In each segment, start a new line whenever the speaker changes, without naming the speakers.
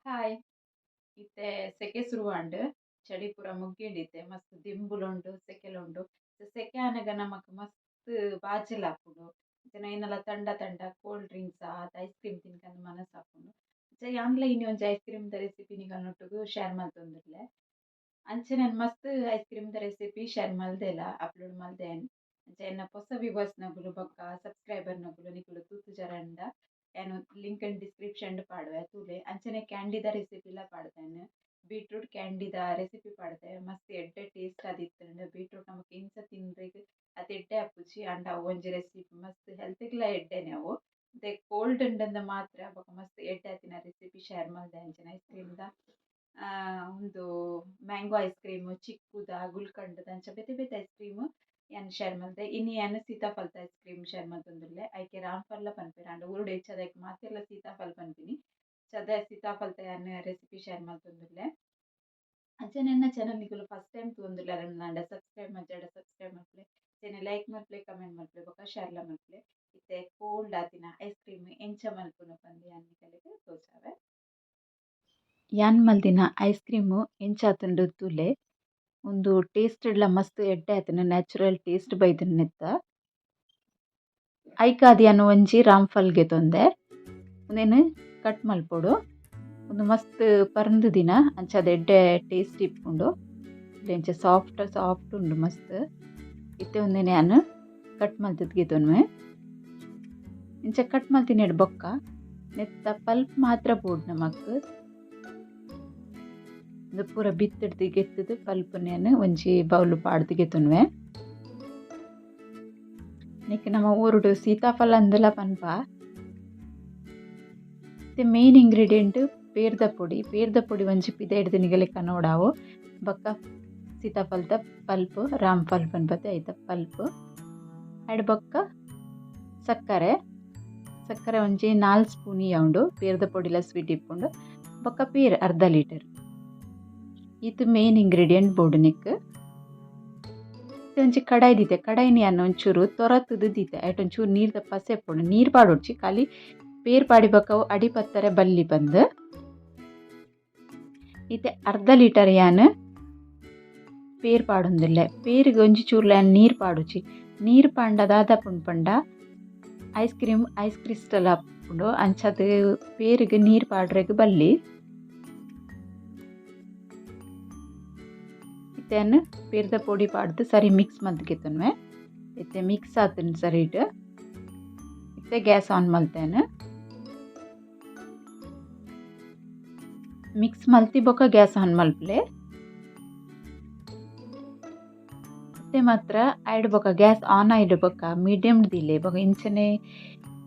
Hi. ಇತ್ತೆ ಸೆಕೆ ಶುರುವಾಂಡ್, ಚಳಿ ಪೂರ ಮುಗ್ಗಿಂಡ್. ಇತ್ತೆ ಮಸ್ತ್ ದಿಂಬುಲುಂಡು, ಸೆಕೆಲುಂಡು. ಸೆಕೆ ಆನಗ ನಮಕ್ ಮಸ್ತ್ ಬಾಜೆಲ್ ಆಪುಂಡು. ಅಂಚನೆ ಐನಲ ತಂಡ ತಂಡ ಕೋಲ್ಡ್ ಡ್ರಿಂಕ್ಸ್ ಆತ್ ಐಸ್ ಕ್ರೀಮ್ ತಿನ್ಕಂದ್ ಮನಸ್ ಆಪುಂಡು. ಅಂಚ ಯಾನ್ಲ ಇನಿ ಒಂಜಿ ಐಸ್ ಕ್ರೀಮ್ ದ ರೆಸಿಪಿ ನಿಕಲ್ನೊಟ್ಟುಗು ಶೇರ್ ಮಲ್ತೊಂದುಲ್ಲೆ. ಅಂಚನೆ ಯಾನ್ ಮಸ್ತ್ ಐಸ್ ಕ್ರೀಮ್ ದ ರೆಸಿಪಿ ಶೇರ್ ಮಲ್ದೆಲ, ಅಪ್ಲೋಡ್ ಮಲ್ದೆ. ಅಂಚ ಎನ್ನ ಪೊಸ ವ್ಯೂವರ್ಸ್ ನಗುಲು ಬೊಕ್ಕ ಸಬ್ಸ್ಕ್ರೈಬರ್ ನಗುಲು ನಿಕುಲು ತೂತುಜರಂಡ ಯಾನ್ ಲಿಂಕ್ ನ್ ಡಿಸ್ಕ್ರಿಪ್ಷನ್ ಪಾಡುವೆ, ತೂಲೆ. ಅಂಚನೆ ಕ್ಯಾಂಡಿದ ರೆಸಿಪಿಲ ಪಾಡ್ದೆನ್, ಬೀಟ್ರೂಟ್ ಕ್ಯಾಂಡಿದ ರೆಸಿಪಿ ಪಾಡ್ದೆ. ಮಸ್ತ್ ಎಡ್ಡೆ ಟೇಸ್ಟ್ ಆದಿತ್ತುಂಡು. ಬೀಟ್ರೂಟ್ ನಮಕ್ ಇಂಚ ತಿನ್ರೆಗ್ ಅತ್ ಎಡ್ಡೆ ಆಪುಜಿ, ಆಂಡ ಅವು ಒಂಜಿ ರೆಸಿಪಿ ಮಸ್ತ್ ಹೆಲ್ತ್ಗ್ಲ ಎಡ್ಡೆನೆ ಅವು. ದೆ ಕೋಲ್ಡ್ ಉಂಡಂದ ಮಾತ್ರ ಬೊಕ ಮಸ್ತ್ ಎಡ್ಡೆ ಆತಿನ ರೆಸಿಪಿ ಶೇರ್ ಮಲ್ದೆ. ಅಂಚನೆ ಐಸ್ ಕ್ರೀಮ್ ದ ಉಂದು ಮ್ಯಾಂಗೋ ಐಸ್ ಕ್ರೀಮ್, ಚಿಕ್ಕುದ, ಗುಲ್ಕಂಡದ, ಅಂಚ ಬೇತೆ ಬೇತೆ ಐಸ್ ಕ್ರೀಮ್ ಯಾನ್ ಶೇರ್ ಮಲ್ದೆ. ಇನಿ ಯಾನ್ ಸೀತಾಫಲದ ಐಸ್ ಕ್ರೀಮ್ ಶೇರ್ ಮಲ್ತೊಂದುಲ್ಲೆ. ಐಕೆ ರಾಮ್ಫಲ ಪನ್ಪೆರ್, ಆಂಡ ಊರುಡು ಹೆಚ್ಚಾದ್ ಐಕ್ ಮಾತೆರ್ಲ ಸೀತಾಫಲ ಪನ್ಪಿನಿ. ಚದ ಸೀತಾಫಲದ ಯಾನ್ ರೆಸಿಪಿ ಶೇರ್ ಮಲ್ತೊಂದುಲ್ಲೆ. ಅಂಚನೆ ಎನ್ನ ಚಾನಲ್ ನಿಕುಲು ಫಸ್ಟ್ ಟೈಮ್ ತೂವೊಂದುಲ್ಲೆರ್ ಅಂಡ ಸಬ್ಸ್ಕ್ರೈಬ್ ಮಲ್ಜಡ ಸಬ್ಸ್ಕ್ರೈಬ್ ಮಲ್ಪುಲೆ. ಅಂಚನೆ ಲೈಕ್ ಮಲ್ಪುಲೆ, ಕಮೆಂಟ್ ಮಲ್ಪುಲೆ ಬೊಕ ಶೇರ್ಲ ಮಲ್ಪುಲೆ. ಇತ್ತೆ ಕೋಲ್ಡ್ ಆತಿನ ಐಸ್ ಕ್ರೀಮ್ ಎಂಚ ಮಲ್ಪುನು ಪಂದ್ ಯಾನ್ ನಿಕಲೆಗ್ ತೋಜಾವೆ. ಯಾನ್ ಮಲ್ದಿನ ಐಸ್ ಕ್ರೀಮ್ ಎಂಚ ಆತುಂಡು ತೂಲೆ. ಉಂದು ಟೇಸ್ಟ್ ಡ್ಲ ಮಸ್ತ್ ಎಡ್ಡೆ ಆತುಂಡು, ನ್ಯಾಚುರಲ್ ಟೇಸ್ಟ್ ಬೈದುಂಡು ನೆತ್ತ. ಐಕಾದ್ ಯಾನ್ ಒಂಜಿ ರಾಮ್ಫಲ್ ಗೆತೊಂದೆ. ಉಂದೆನ್ ಕಟ್ ಮಲ್ಪೊಡು. ಉಂದು ಮಸ್ತ್ ಪರ್ಂದ್ ದಿನ, ಅಂಚಾದ್ ಎಡ್ಡೆ ಟೇಸ್ಟ್ ಇಪ್ಪುಂಡು. ಇಂಚ ಸಾಫ್ಟ್ ಸಾಫ್ಟ್ ಉಂಡು ಮಸ್ತ್. ಇತ್ತೆ ಉಂದೆನ್ ಯಾನ್ ಕಟ್ ಮಲ್ತುದು ಗೆತೊನುವೆ. ಇಂಚ ಕಟ್ ಮಲ್ತಿನೆಡ್ ಬೊಕ್ಕ ನೆತ್ತ ಪಲ್ಪ್ ಮಾತ್ರ ಬೋಡು ನಮಕ್. ಉಂದು ಪೂರ ಬಿತ್ತುಡ್ದು ಗೆತ್ತುದು ಪಲ್ಪುನ್ ಯಾನ್ ಒಂಜಿ ಬೌಲ್ ಪಾಡ್ದು ಗೆತೊನುವೆ. ನೆಕ್ ನಮ ಊರುಡು ಸೀತಾಫಲ ಅಂದಲ ಪನ್ಪ. ಇತ್ತೆ ಮೇನ್ ಇಂಗ್ರೀಡಿಯೆಂಟ್ ಪೇರ್ದ ಪೊಡಿ. ಪೇರ್ದ ಪೊಡಿ ಒಂಜಿ ಪಿದೈಡ್ದ್ ನಿಗಲೆ ಕನೋಡಾವು. ಬೊಕ್ಕ ಸೀತಾಫಲದ ಪಲ್ಪ್, ರಾಮ್ಫಲ್ ಪನ್ಪತೆ ಐತ ಪಲ್ಪ್. ಐಡ್ ಬೊಕ್ಕ ಸಕ್ಕರೆ. ಸಕ್ಕರೆ ಒಂಜಿ 4 ಸ್ಪೂನ್ ಉಂಡು. ಪೇರ್ದ ಪೊಡಿಲ ಸ್ವೀಟ್ ಇಪ್ಪುಂಡು. ಬೊಕ್ಕ ಪೇರ್ ಅರ್ಧ ಲೀಟರ್. ಈತ್ ಮೇನ್ ಇಂಗ್ರೀಡಿಯೆಂಟ್ ಬೋಡು ನೆಕ್. ಒಂಜಿ ಕಡಾಯಿ ದೀತೆ. ಕಡಾಯಿನ್ ಯಾನ್ ಒಂಚೂರು ತೊರತುದು ದೀತೆ. ಐಟ್ ಒಂಚೂರು ನೀರ್ದ ಪಸೆ ಇಪ್ಪುಂಡು. ನೀರ್ ಪಾಡೊಡ್ಚಿ, ಖಾಲಿ ಪೇರ್ ಪಾಡಿ ಬೊಕ್ಕ ಅವು ಅಡಿ ಪತ್ತರೆ ಬಲ್ಲಿ ಪಂದ್. ಇತ್ತೆ ಅರ್ಧ ಲೀಟರ್ ಯಾನ್ ಪೇರ್ ಪಾಡೊಂದುಲ್ಲೆ. ಪೇರ್ಗ್ ಒಂಜಿ ಚೂರ್ಲ ಯಾನ್ ನೀರ್ ಪಾಡುಜಿ. ನೀರ್ ಪಾಂಡ ದಾದ ಆಪುಂಡು ಪಂಡ ಐಸ್ ಕ್ರೀಮ್ ಐಸ್ ಕ್ರಿಸ್ಟಲ್ ಆಪುಂಡು. ಅಂಚಾದ್ ಪೇರ್ಗ್ ನೀರ್ ಪಾಡ್ರೆಗ್ ಬಲ್ಲಿ. ಇತ್ತೆ ಯಾನ್ ಪೇರ್ದ ಪೊಡಿ ಪಾಡ್ದ್ ಸರಿ ಮಿಕ್ಸ್ ಮಲ್ತ್ ಗೆತೊನುವೆ. ಇತ್ತೆ ಮಿಕ್ಸ್ ಆತುಂಡು ಸರಿಟ್. ಇತ್ತೆ ಗ್ಯಾಸ್ ಆನ್ ಮಲ್ತೇನೆ. ಮಿಕ್ಸ್ ಮಲ್ತಿ ಬೊಕ್ಕ ಗ್ಯಾಸ್ ಆನ್ ಮಲ್ಪುಲೆ. ಇತ್ತೆ ಮಾತ್ರ ಐಡ್ ಬೊಕ್ಕ ಗ್ಯಾಸ್ ಆನ್ ಆಯ್ಡ್ ಬೊಕ್ಕ ಮೀಡಿಯಂ ದೀಲೆ. ಬೊಕ್ಕ ಇಂಚನೆ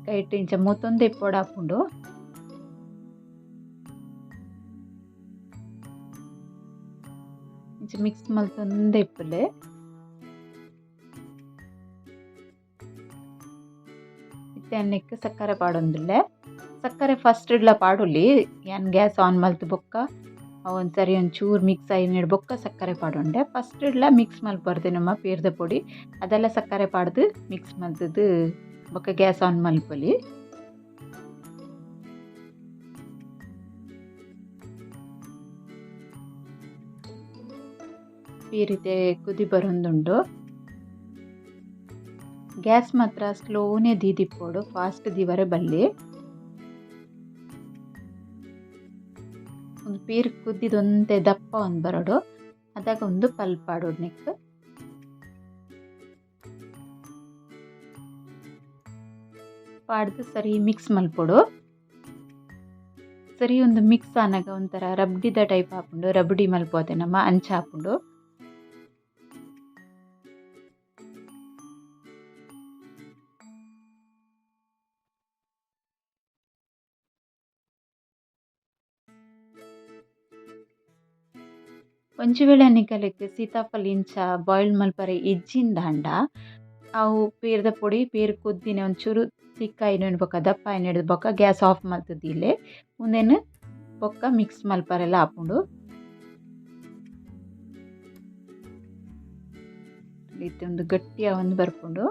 ಕೈಟ್ ಇಂಚ ಮೂತೊಂದೇ ಇಪ್ಪೊಡಾಪುಂಡು. ಇಂಚ ಮಿಕ್ಸ್ ಮಲ್ತೊಂದೇ ಇಪ್ಪುಲೆ. ಇತ್ತೆ ನೆಕ್ಕ್ ಸಕ್ಕರೆ ಪಾಡೊಂದುಲ್ಲೆ. ಸಕ್ಕರೆ ಫಸ್ಟ್ ಡ್ಲ ಪಾಡೊಲಿ. ಯಾನ್ ಗ್ಯಾಸ್ ಆನ್ ಮಲ್ತ್ ಬೊಕ್ಕ ಒಂದ್ಸರಿ ಒಂಚೂರು ಮಿಕ್ಸ್ ಆಯಿನೆಡ್ ಬೊಕ್ಕ ಸಕ್ಕರೆ ಪಾಡೊಂಡೆ. ಫಸ್ಟ್ ಡ್ಲ ಮಿಕ್ಸ್ ಮಲ್ಪೊರ್ದೆ ನಮ್ಮ ಪೇರ್ದ ಪೊಡಿ ಅದೆಲ್ಲ ಸಕ್ಕರೆ ಪಾಡ್ದ್ ಮಿಕ್ಸ್ ಮಲ್ತುದು ಬೊಕ್ಕ ಗ್ಯಾಸ್ ಆನ್ ಮಲ್ಪೊಲಿ. ಈ ರೀತಿ ಕುದಿ ಬರೊಂದುಂಡು. ಗ್ಯಾಸ್ ಮಾತ್ರ ಸ್ಲೋನೆ ದೀದಿಪ್ಪೊಡು, ಫಾಸ್ಟ್ ದೀವರೆ ಬಲ್ಲಿ. ಒಂದು ಪೇರ್ ಕುದ್ದಿದ್ ಒಂತೆ ದಪ್ಪ ಒಂದ್ ಬರೊಡು. ಅದಾಗ ಒಂದು ಪಲ್ಪ್ ಪಾಡೊಡು ನೆಕ್ಕ್. ಪಾಡ್ದ್ ಸರಿ ಮಿಕ್ಸ್ ಮಲ್ಪೊಡು. ಸರಿ ಒಂದು ಮಿಕ್ಸ್ ಆನಗ ಒಂಥರ ರಬ್ಡಿದ ಟೈಪ್ ಆಪುಂಡು. ರಬಡಿ ಮಲ್ಪುವತೆ ನಮ ಅಂಚ ಆಪುಂಡು. ಒಂಜಿ ವೇಳೆ ನಿಕಲೆಗ್ ಸೀತಾಫಲ ಇಂಚ ಬಾಯ್ಲ್ ಮಲ್ಪರೆ ಇಜ್ಜಿಂದಾಂಡ ಅವು ಪೇರ್ದ ಪೊಡಿ ಪೇರ್ ಕುದ್ದಿನ ಒಂಚೂರು ತಿಕ್ ಆಯಿನ ಬೊಕ್ಕ ದಪ್ಪ ಆಯಿನೆಡ್ದ್ ಬೊಕ್ಕ ಗ್ಯಾಸ್ ಆಫ್ ಮಲ್ತ್ ದೀಲೆ. ಉಂದೆನ್ ಬೊಕ್ಕ ಮಿಕ್ಸ್ ಮಲ್ಪರೆಲ ಆಪುಂಡು. ಇತ್ತೆ ಉಂದು ಗಟ್ಟಿ ಆವೊಂದು ಬರ್ಪುಂಡು.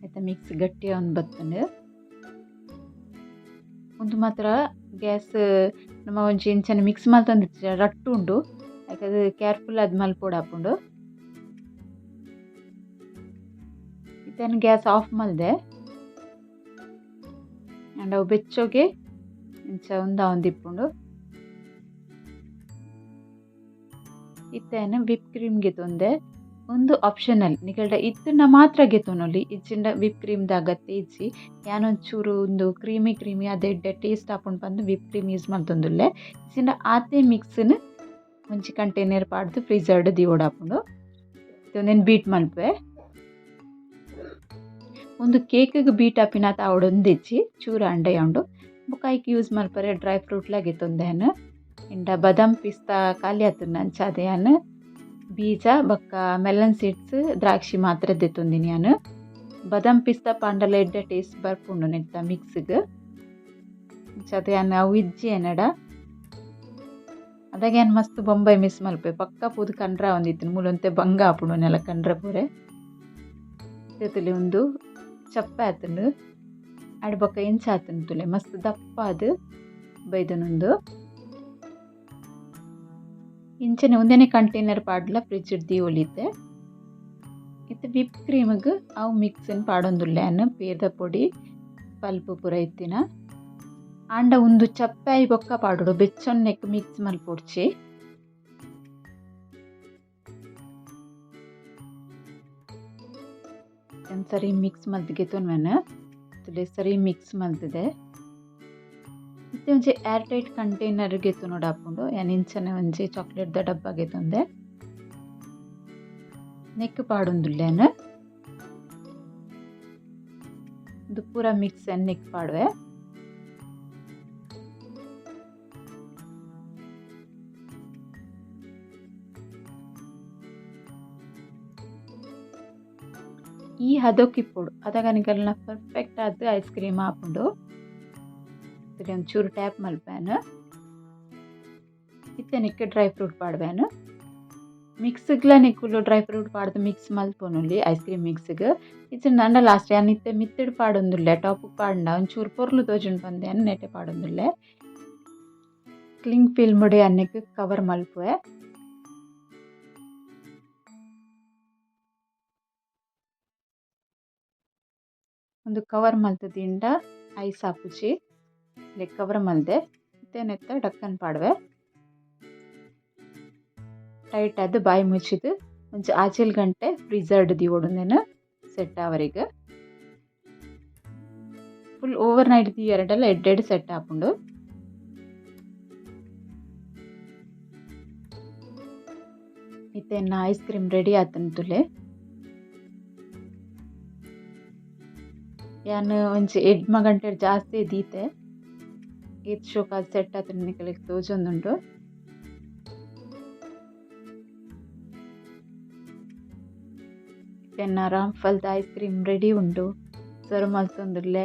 ಇತ್ತೆ ಮಿಕ್ಸ್ ಗಟ್ಟಿ ಆವೊಂದು ಬತ್ತುಂಡು. ಉಂದು ಮಾತ್ರ ಗ್ಯಾಸ್ ನಮ ಒಂಜಿ ಇಂಚನೆ ಮಿಕ್ಸ್ ಮಲ್ತೊಂದಿತ್ತಿಜ ರಟ್ಟು ಉಂಡು ಐಕ್ ಅದು ಕೇರ್ಫುಲ್ ಆದ್ ಮಲ್ಪೊಡಾಪುಂಡು. ಇತ್ತೆ ಗ್ಯಾಸ್ ಆಫ್ ಮಲ್ದೆ ಆಂಡ ಅವು ಬೆಚ್ಚೊಗೆ ಇಂಚ ಉಂದಾವೊಂದಿಪ್ಪುಂಡು. ಇತ್ತೆ ವಿಪ್ ಕ್ರೀಮ್ ಗೆತೊಂದೆ. ಉಂದು ಆಪ್ಷನಲ್, ನಿಕಲ್ಡ ಇತ್ತುಂಡ ಮಾತ್ರ ಗೆತೊನೊಲಿ, ಇಜ್ಜಿಂಡ ವಿಪ್ ಕ್ರೀಮ್ ದ ಅಗತ್ಯ ಇಜ್ಜಿ. ಯಾನ್ ಒಂಚೂರು ಉಂದು ಕ್ರೀಮಿ ಕ್ರೀಮಿ ಅದ್ ಎಡ್ಡೆ ಟೇಸ್ಟ್ ಆಪುಂಡು ಪಂದ್ ವಿಪ್ ಕ್ರೀಮ್ ಯೂಸ್ ಮಲ್ತೊಂದುಲ್ಲೆ. ಇಜ್ಜಿಂಡ ಆತೆ ಮಿಕ್ಸ್ನ್ ಒಂಜಿ ಕಂಟೈನರ್ ಪಾಡ್ದ್ ಫ್ರೀಜರ್ ಡ್ ದೀವೊಡಾಪುಂಡು. ಉಂದೆನ್ ಬೀಟ್ ಮಲ್ಪುವೆ. ಉಂದು ಕೇಕ್ಗ್ ಬೀಟ್ ಆಪಿನಾತ್ ಆವೊಡೊಂದಿಜ್ಜಿ, ಚೂರು ಅಂಡೆ ಉಂಡು. ಬೊಕ್ಕ ಐಕ್ ಯೂಸ್ ಮಲ್ಪರೆ ಡ್ರೈ ಫ್ರೂಟ್ ಲ ಗೆತೊಂದೆ ಯಾನ್. ಇಂಡ ಬಾದಾಮ್ ಪಿಸ್ತಾ ಖಾಲಿ ಆತುಂಡು ಅಂಚಾದ್ ಯಾನ್ ಬೀಜ ಬೊಕ್ಕ ಮೆಲನ್ ಸೀಡ್ಸ್ ದ್ರಾಕ್ಷಿ ಮಾತ್ರ ದೆತ್ತೊಂದಿನಿ ಯಾನ್. ಬಾದಾಮ್ ಪಿಸ್ತಾ ಪಾಂಡಲ ಎಡ್ಡೆ ಟೇಸ್ಟ್ ಬರ್ಪುಂಡು ನೆತ್ತ ಮಿಕ್ಸ್ಗ್. ಅಂಚಾದ್ ಯಾನ್ ಅವು ಇಜ್ಜಿ ಎನ್ನಡ. ಅದಾಗ ಯಾನ್ ಮಸ್ತ್ ಬೊಂಬೈ ಮಿಸ್ ಮಲ್ಪೆ ಪಕ್ಕ ಪೂದು ಕಂಡ್ರ ಆವೊಂದಿತ್ತಿನಿ ಮೂಲು ಒಂತೆ ಬಂಗ ಆಪುಂಡು ನೆಲ ಕಂಡ್ರ ಪೂರೆ. ಇತ್ತೆ ಉಂದು ಚಪ್ಪೆ ಆತುಂಡು. ಆಡ್ ಬೊಕ್ಕ ಎಂಚ ಆತುಂಡು ತೂಲೆ ಮಸ್ತ್ ದಪ್ಪಾದ್ ಬೈದೊಂದು. ಇಂಚನೆ ಉಂದೆನೆ ಕಂಟೈನರ್ ಪಾಡ್ಲ ಫ್ರಿಜ್ ಡ್ ದೀವೊಲಿತ್ತೆ. ಇತ್ತೆ ವಿಪ್ ಕ್ರೀಮ್ಗ್ ಅವು ಮಿಕ್ಸ್ ನ್ ಪಾಡೊಂದುಲ್ಲೆ ಯಾನ್ ಪೇರ್ದ ಪೊಡಿ ಪಲ್ಪ್ ಪೂರ ಇತ್ತಿನ. ಆಂಡ ಉಂದು ಚಪ್ಪೆ ಆಯಿ ಬೊಕ್ಕ ಪಾಡೊಡು, ಬೆಚ್ಚೊನ್ನೆಕ್ ಮಿಕ್ಸ್ ಮಲ್ಪೊಡ್ಚಿ. ಸರಿ ಮಿಕ್ಸ್ ಮಲ್ತ್ ಗೆತೊನ್ವೆನ್ ತೂಲೆ ಸರಿ ಮಿಕ್ಸ್ ಮಲ್ತುದೆ. ಇತ್ತೆ ಒಂಜಿ ಏರ್ ಟೈಟ್ ಕಂಟೈನರ್ ಗೆತೊನೊಡಾಪುಂಡು. ಯಾನ್ ಇಂಚನೆ ಒಂಜಿ ಚಾಕ್ಲೇಟ್ ದ ಡಬ್ಬ ಗೆತೊಂದೆ. ನೆಕ್ ಪಾಡೊಂದುಲ್ಲೆ ಯಾನ್. ಉಂದು ಪೂರ ಮಿಕ್ಸ್ ಯಾನ್ ನೆಕ್ ಪಾಡುವೆ. ಈ ಹದೊಕ್ಕು ಇಪ್ಪೊಡು ಅದಗ ನಿಕಲ್ನ ಪರ್ಫೆಕ್ಟ್ ಆದ್ ಐಸ್ ಕ್ರೀಮ್ ಆಪುಂಡು. ಒಂಚೂರು ಟ್ಯಾಪ್ ಮಲ್ಪೆನ್. ಇತ್ತೆ ನೆಕ್ಕ್ ಡ್ರೈ ಫ್ರೂಟ್ ಪಾಡುವೆನ್. ಮಿಕ್ಸ್ಗ್ಲ ನಿಕುಲು ಡ್ರೈ ಫ್ರೂಟ್ ಪಾಡ್ದ್ ಮಿಕ್ಸ್ ಮಲ್ಪೊನೊಲಿ ಐಸ್ ಕ್ರೀಮ್ ಮಿಕ್ಸ್ಗ್. ಇಜ್ಜಿಂಡ ಆಂಡ ಲಾಸ್ಟ್ ಯಾನ್ ಇತ್ತೆ ಮಿತ್ತುಡ್ ಪಾಡೊಂದುಲ್ಲೆ, ಟಾಪ್ ಪಾಡ್ಂಡ ಒಂಚೂರು ಪೊರ್ಲು ತೋಜುಂಡು ಪಂದ್ ಯಾನ್ ನೆಟೆ ಪಾಡೊಂದುಲ್ಲೆ. ಕ್ಲಿಂಗ್ ಫಿಲ್ಮ್ ಡ್ ಯಾನ್ ನೆಕ್ಕ್ ಕವರ್ ಮಲ್ಪುವೆ. ಉಂದು ಕವರ್ ಮಲ್ತ್ ದಿಂಡ ಐಸ್ ಆಪುಜಿ. ಕವರ್ ಮಲ್ದೆ ಇತ್ತೆ ನೆತ್ತ ಡಕ್ಕನ್ ಪಾಡುವೆ. ಟೈಟ್ ಆದ್ ಬಾಯಿ ಮುಚ್ಚಿದ್ ಒಂಜಿ ಆಜೇಲ್ ಗಂಟೆ ಫ್ರೀಜರ್ ಡ್ ದೀವೊಡು ಉಂದೆನ್ ಸೆಟ್ ಆವರೆಗ್. ಫುಲ್ ಓವರ್ ನೈಟ್ ದೀಯೆರೆಡಲ ಎಡ್ಡೆಡ್ ಸೆಟ್ ಆಪುಂಡು. ಇತ್ತೆ ಎನ್ನ ಐಸ್ ಕ್ರೀಮ್ ರೆಡಿ ಆತುಂಡು ತೂಲೆ. ಯಾನ್ ಒಂಜಿ ಎಡ್ಮ ಗಂಟೆ ಜಾಸ್ತಿ ದೀತೆ. ಏತ್ ಶೋಕಾದ್ ಸೆಟ್ ಆತುಂಡು ನಿಕಲೆಗ್ ತೋಜೊಂದುಂಡು. ಎನ್ನ ರಾಮ್ಫಲ್ದ ಐಸ್ ಕ್ರೀಮ್ ರೆಡಿ ಉಂಡು. ಸರ್ವ್ ಮಲ್ತೊಂದುಲ್ಲೆ.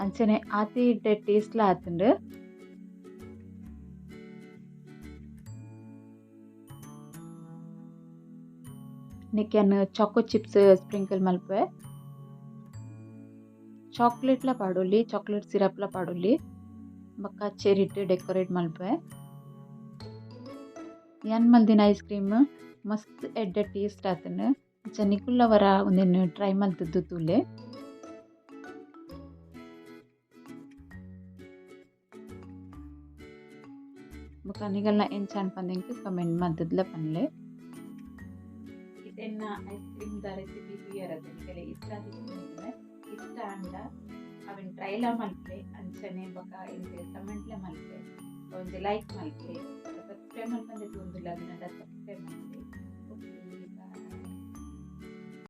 ಅಂಚನೆ ಆತೆ ಎಡ್ಡೆ ಟೇಸ್ಟ್ ಲ ಆತುಂಡು. ನೆಕ್ ಯಾನ್ ಚಾಕೋ ಚಿಪ್ಸ್ ಸ್ಪ್ರಿಂಕಲ್ ಮಲ್ಪುವೆ. ಚಾಕ್ಲೇಟ್ ಲ ಪಾಡೊಲಿ, ಚಾಕ್ಲೇಟ್ ಸಿರಪ್ ಲ ಪಾಡೊಲಿ. ಬೊಕ್ಕ ಚೆರಿಟ್ ಡೆಕೋರೇಟ್ ಮಲ್ಪುವೆ. ಯಾನ್ ಮಲ್ದಿನ ಐಸ್ ಕ್ರೀಮ್ ಮಸ್ತ್ ಎಡ್ಡೆ ಟೇಸ್ಟ್ ಆತುಂಡು. ಅಂಚ ನಿಕುಲ್ಲ ವರ ಉಂದೆನ್ ಟ್ರೈ ಮಲ್ತುದು ತೂಲೆ. ಬೊಕ್ಕ ನಿಗಲ್ನ ಎಂಚ ಆಂಡ್ ಪಂದ್ ಎಂಕ್ ಕಮೆಂಟ್ ಮಲ್ತುದ್ಲ ಪನ್ಲೆ. ಇತ್ತೆ ಎನ್ನ ಐಸ್ ಕ್ರೀಮ್ ದ ರೆಸಿಪಿ ತೂಯರತೆ ನಿಕಲೆ ಇಷ್ಟ ಆದಿಪ್ಪುಂಡು. ಇಷ್ಟ ಆಂಡ ಅವೆನ್ ಟ್ರೈ ಲ ಮಲ್ಪುಲೆ. ಅಂಚನೆ ಬೊಕ್ಕ ಎಂಕ್ ಕಮೆಂಟ್ ಲ ಮಲ್ಪುಲೆ. ಒಂಜಿ ಲೈಕ್ ಮಲ್ಪುಲೆ. ಸಬ್ಸ್ಕ್ರೈಬ್ ಮಲ್ಪಂದೆ ತೂವೊಂದುಲ್ಲ ಸಬ್ಸ್ಕ್ರೈಬ್ ಮಲ್ಪುಲೆ.